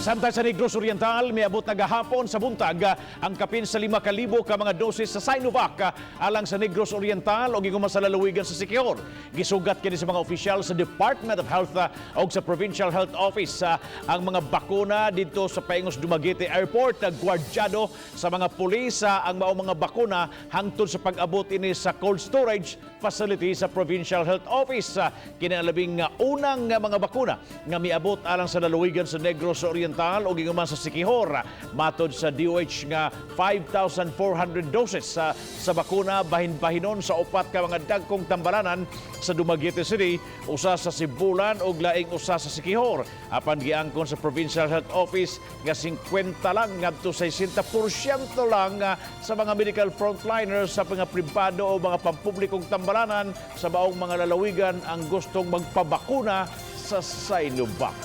Samtang sa Negros Oriental, miabot na gahapon sa buntag ang kapin sa 5,000 ka mga dosis sa Sinovac alang sa Negros Oriental o giguma sa lalawigan sa Siquijor. Gisugat kini sa mga opisyal sa Department of Health o sa Provincial Health Office ang mga bakuna dito sa Paingos Dumaguete Airport. Gwardyado sa mga pulis ang maong mga bakuna hangtod sa pag-abot ini sa cold storage facility sa Provincial Health Office. Kini ang labing unang mga bakuna nga miabot alang sa lalawigan sa Negros Oriental o giguman sa Siquijor. Matod sa DOH nga 5,400 doses sa bakuna bahin-bahinon sa upat ka mga dagkong tambalanan sa Dumaguete City, usa sa Sibulan ug laing usa sa Siquijor. Apan giangkon sa Provincial Health Office nga 50 lang ngadto sa 60% lang sa mga medical frontliners sa mga pribado o mga pampublikong tambalanan sa baong mga lalawigan ang gustong magpabakuna sa Sinovac.